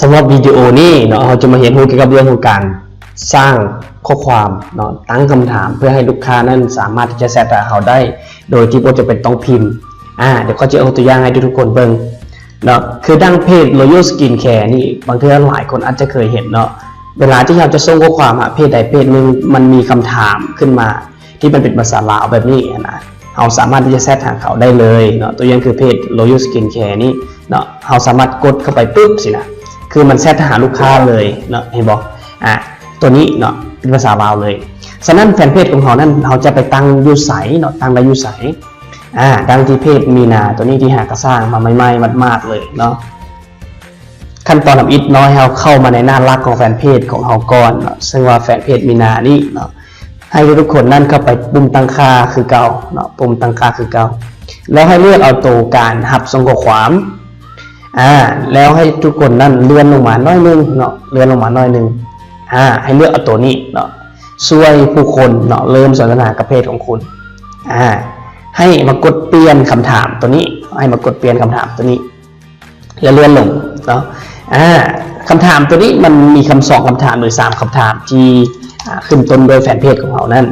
ສຳລັບວິດີໂອນີ້ເນາະ ເຮົາຈະມາຮຽນຮູ້ກ່ຽວກັບເລື່ອງຂອງການສ້າງຂໍ້ຄວາມເນາະ ຕັ້ງຄຳຖາມເພື່ອໃຫ້ລູກຄ້ານັ້ນສາມາດທີ່ຈະແຊັດຫາເຮົາໄດ້ ໂດຍທີ່ບໍ່ຈຳເປັນຕ້ອງພິມ. ອາ ດຽວຂ້ອຍຈະເອົາຕົວຢ່າງໃຫ້ທຸກໆຄົນເບິ່ງເນາະ ຄືດັ່ງເພຈ Royal Skincare ນີ້ ບາງເທື່ອຫຼາຍຄົນອາດຈະເຄີຍເຫັນເນາະ ເວລາທີ່ເຮົາຈະສົ່ງຂໍ້ຄວາມຫາເພຈໃດເພຈໜຶ່ງ ມັນມີຄຳຖາມຂຶ້ນມາ ທີ່ມັນເປັນພາສາລາວແບບນີ້ຫັ້ນນະ ເຮົາສາມາດທີ່ຈະແຊັດຫາເຂົາໄດ້ເລີຍເນາະ ຕົວຢ່າງຄືເພຈ Royal Skincare ນີ້ເນາະ ເຮົາສາມາດກົດເຂົ້າໄປປຶບຊີ້ນະ ຄືມັນແຊັດຫາລູກຄ້າເລີຍເນາະ ເຫັນບໍ່? ອາ ຕົວນີ້ເນາະ ເປັນພາສາລາວເລີຍ. ສະນັ້ນແຟນເພຈຂອງເຮົານັ້ນ ເຮົາຈະໄປຕັ້ງຢູ່ໃສເນາະ ຕັ້ງໄດ້ຢູ່ໃສ? ອາ ຕັ້ງທີ່ເພຈມີນາ ຕົວນີ້ທີ່ຫາກະສ້າງມາໃໝ່ໆ ໝາດໆ ເລີຍເນາະ. ຂັ້ນຕອນທຳອິດເນາະ ໃຫ້ເຮົາເຂົ້າມາໃນໜ້າຫຼັກຂອງແຟນເພຈຂອງເຮົາກ່ອນເນາະ ເຊິ່ງວ່າແຟນເພຈມີນານີ້ເນາະ ໃຫ້ທຸກໆຄົນນັ້ນເຂົ້າໄປປຸ່ມຕັ້ງຄ່າຄືເກົ່າເນາະ ປຸ່ມຕັ້ງຄ່າຄືເກົ່າ ແລ້ວໃຫ້ເລືອກເອົາໂຕການຮັບສົ່ງຂໍ້ຄວາມ ອາ ແລ້ວໃຫ້ທຸກຄົນນັ້ນເລື່ອນລົງມາໜ້ອຍໜຶ່ງເນາະ ເລື່ອນລົງມາໜ້ອຍໜຶ່ງ ອາ ໃຫ້ເລືອກເອົາໂຕນີ້ເນາະ ຊ່ວຍຜູ້ຄົນເນາະ ເລີ່ມສົນທະນາກັບເພຈຂອງຄຸນ ອາ ໃຫ້ມາກົດປ່ຽນຄຳຖາມໂຕນີ້ ໃຫ້ມາກົດປ່ຽນຄຳຖາມໂຕນີ້ ແລະ ເລື່ອນລົງເນາະ ອາ ຄຳຖາມໂຕນີ້ມັນມີຄຳ ສອງຄຳຖາມ ຫຼື ສາມຄຳຖາມທີ່ ອາ ຂຶ້ນຕົ້ນດ້ວຍແຟນເພຈຂອງເຮົານັ້ນ.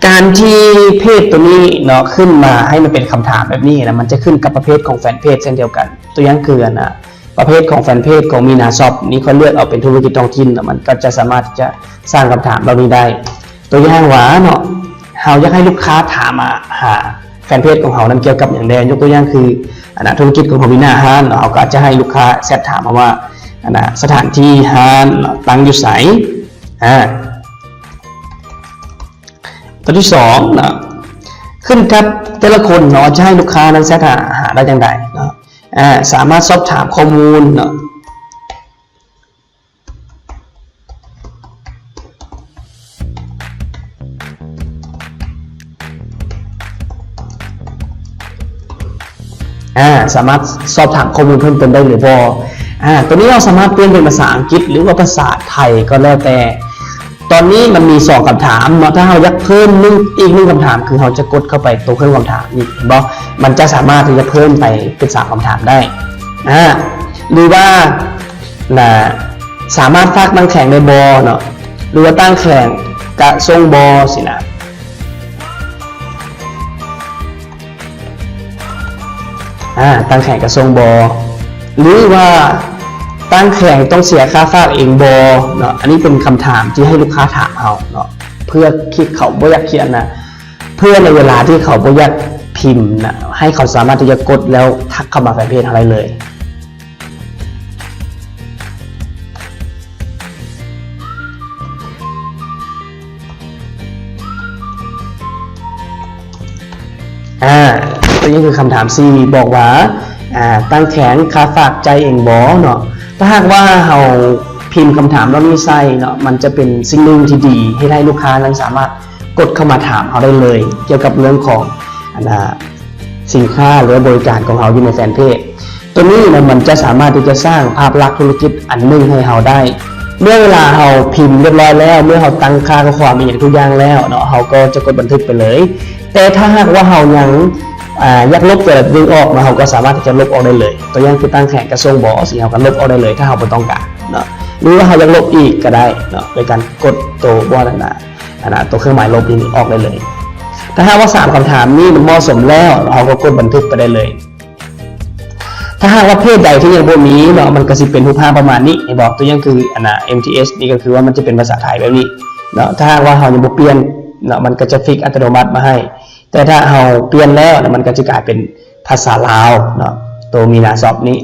ການທີ່ເພຈໂຕນີ້ເນາະ ຂຶ້ນມາໃຫ້ມັນເປັນຄຳຖາມແບບນີ້ນະ ມັນຈະຂຶ້ນກັບປະເພດຂອງແຟນເພຈເຊັ່ນດຽວກັນ. ຕົວຢ່າງຄື ອັນນະ ປະເພດຂອງແຟນເພຈຂອງມີນາຊັອບນີ້ ຂ້ອຍເລືອກເອົາເປັນທຸລະກິດທ້ອງຖິ່ນ ແລ້ວມັນກໍຈະສາມາດທີ່ຈະສ້າງຄຳຖາມເຫຼົ່ານີ້ໄດ້. ຕົວຢ່າງວ່າເນາະ ເຮົາຢາກໃຫ້ລູກຄ້າຖາມມາຫາແຟນເພຈຂອງເຮົານັ້ນກ່ຽວກັບຫຍັງແດ່ ຍົກຕົວຢ່າງຄື ອັນນະ ທຸລະກິດຂອງເຮົາມີໜ້າຮ້ານເນາະ ເຮົາກໍອາດຈະໃຫ້ລູກຄ້າແຊັດຖາມມາວ່າ ອັນນະ ສະຖານທີ່ຮ້ານເນາະ ຕັ້ງຢູ່ໃສ? ອາ ຕົວທີສອງເນາະ ຂຶ້ນກັບແຕ່ລະຄົນເນາະ ຈະໃຫ້ລູກຄ້ານັ້ນແຊັດຫາ ຫາໄດ້ຈັ່ງໃດເນາະ ອາ ສາມາດສອບຖາມຂໍ້ມູນເນາະ ອາ ສາມາດສອບຖາມຂໍ້ມູນເພີ່ມເຕີມໄດ້ຫຼືບໍ່? ອາ ຕົວນີ້ເຮົາສາມາດປ່ຽນເປັນພາສາອັງກິດ ຫຼືວ່າພາສາໄທກໍແລ້ວແຕ່. ຕອນນີ້ມັນມີສອງຄຳຖາມເນາະ ຖ້າເຮົາຢາກເພີ່ມໜຶ່ງ ອີກໜຶ່ງຄຳຖາມ ຄືເຮົາຈະກົດເຂົ້າໄປໂຕເຄື່ອງຄຳຖາມນີ້ ເຫັນບໍ່? ມັນຈະສາມາດທີ່ຈະເພີ່ມໄປເປັນສາມຄຳຖາມໄດ້. ອາ ຫຼືວ່າ ນະ ສາມາດຝາກຕັ້ງແຂງໄດ້ບໍ່ເນາະ ຫຼືວ່າຕັ້ງແຂງກະສົ່ງບໍ່ຊີ້ນະ ອາ ຕັ້ງແຂງກະສົ່ງບໍ່ ຫຼືວ່າຕັ້ງແຂງຕ້ອງເສຍຄ່າຝາກເອງບໍ່ເນາະ. ອັນນີ້ເປັນຄຳຖາມທີ່ໃຫ້ລູກຄ້າຖາມເຮົາເນາະ ເພື່ອທີ່ເຂົາບໍ່ຢາກຂຽນນະ ເພື່ອໃນເວລາທີ່ເຂົາບໍ່ຢາກພິມນະ ໃຫ້ເຂົາສາມາດທີ່ຈະກົດແລ້ວທັກເຂົ້າມາແຟນເພຈເຮົາໄດ້ເລີຍ. ອາ ຕົວນີ້ຄືຄຳຖາມສີ່ ບອກວ່າ ອາ ຕັ້ງແຂງຄ່າຝາກຈ່າຍເອງບໍ່ເນາະ. ຖ້າຫາກວ່າເຮົາພິມຄຳຖາມເຫຼົ່ານີ້ໃສ່ເນາະ ມັນຈະເປັນສິ່ງໜຶ່ງທີ່ດີ ເຮັດໃຫ້ລູກຄ້ານັ້ນສາມາດ ກົດເຂົ້າມາຖາມເຮົາໄດ້ເລີຍ ກ່ຽວກັບເລື່ອງຂອງ ອັນນະ ສິນຄ້າ ຫຼືວ່າບໍລິການຂອງເຮົາຢູ່ໃນແຟນເພຈ. ຕົວນີ້ນະ ມັນຈະສາມາດທີ່ຈະສ້າງພາບລັກທຸລະກິດອັນໜຶ່ງໃຫ້ເຮົາໄດ້. ເມື່ອເວລາເຮົາພິມຮຽບຮ້ອຍແລ້ວ ເມື່ອເຮົາຕັ້ງຄ່າຂໍ້ຄວາມອີ່ຫຍັງທຸກຢ່າງແລ້ວເນາະ ເຮົາກໍຈະກົດບັນທຶກໄປເລີຍ. ແຕ່ຖ້າຫາກວ່າເຮົາຍັງ ອາ ຢາກລົບຕົວໃດຕົວໜຶ່ງອອກເນາະ ເຮົາກໍສາມາດທີ່ຈະລົບອອກໄດ້ເລີຍ. ຕົວຢ່າງຄືຕັ້ງແຂງກະສົ່ງບໍ່ ຊິເຮົາກໍລົບອອກໄດ້ເລີຍ ຖ້າເຮົາບໍ່ຕ້ອງການເນາະ ຫຼືວ່າເຮົາຢາກລົບອີກກໍໄດ້ເນາະ ໂດຍການກົດໂຕບ່ອນນັ້ນນະ ອັນນະ ຕົວເຄື່ອງໝາຍລົບນີ້ອອກໄດ້ເລີຍ. ຖ້າຫາກວ່າສາມຄຳຖາມນີ້ມັນເໝາະສົມແລ້ວ ເຮົາກໍກົດບັນທຶກໄປໄດ້ເລີຍ. ຖ້າຫາກວ່າເພຈໃດທີ່ຍັງບໍ່ມີເນາະ ມັນກໍຊິເປັນຮູບຮ່າງປະມານນີ້ ເຫັນບໍ່? ຕົວຢ່າງຄື ອັນນະ ເອັມທີເອັສ ນີ້ກໍຄືວ່າມັນຈະເປັນພາສາໄທແບບນີ້ເນາະ. ຖ້າຫາກວ່າເຮົາຍັງບໍ່ປ່ຽນເນາະ ມັນກໍຈະຟິກອັດຕະໂນມັດມາໃຫ້ ແຕ່ຖ້າເຮົາປ່ຽນແລ້ວນະ ມັນກໍຈະກາຍເປັນພາສາລາວເນາະ ໂຕມີນາຊັອບນີ້.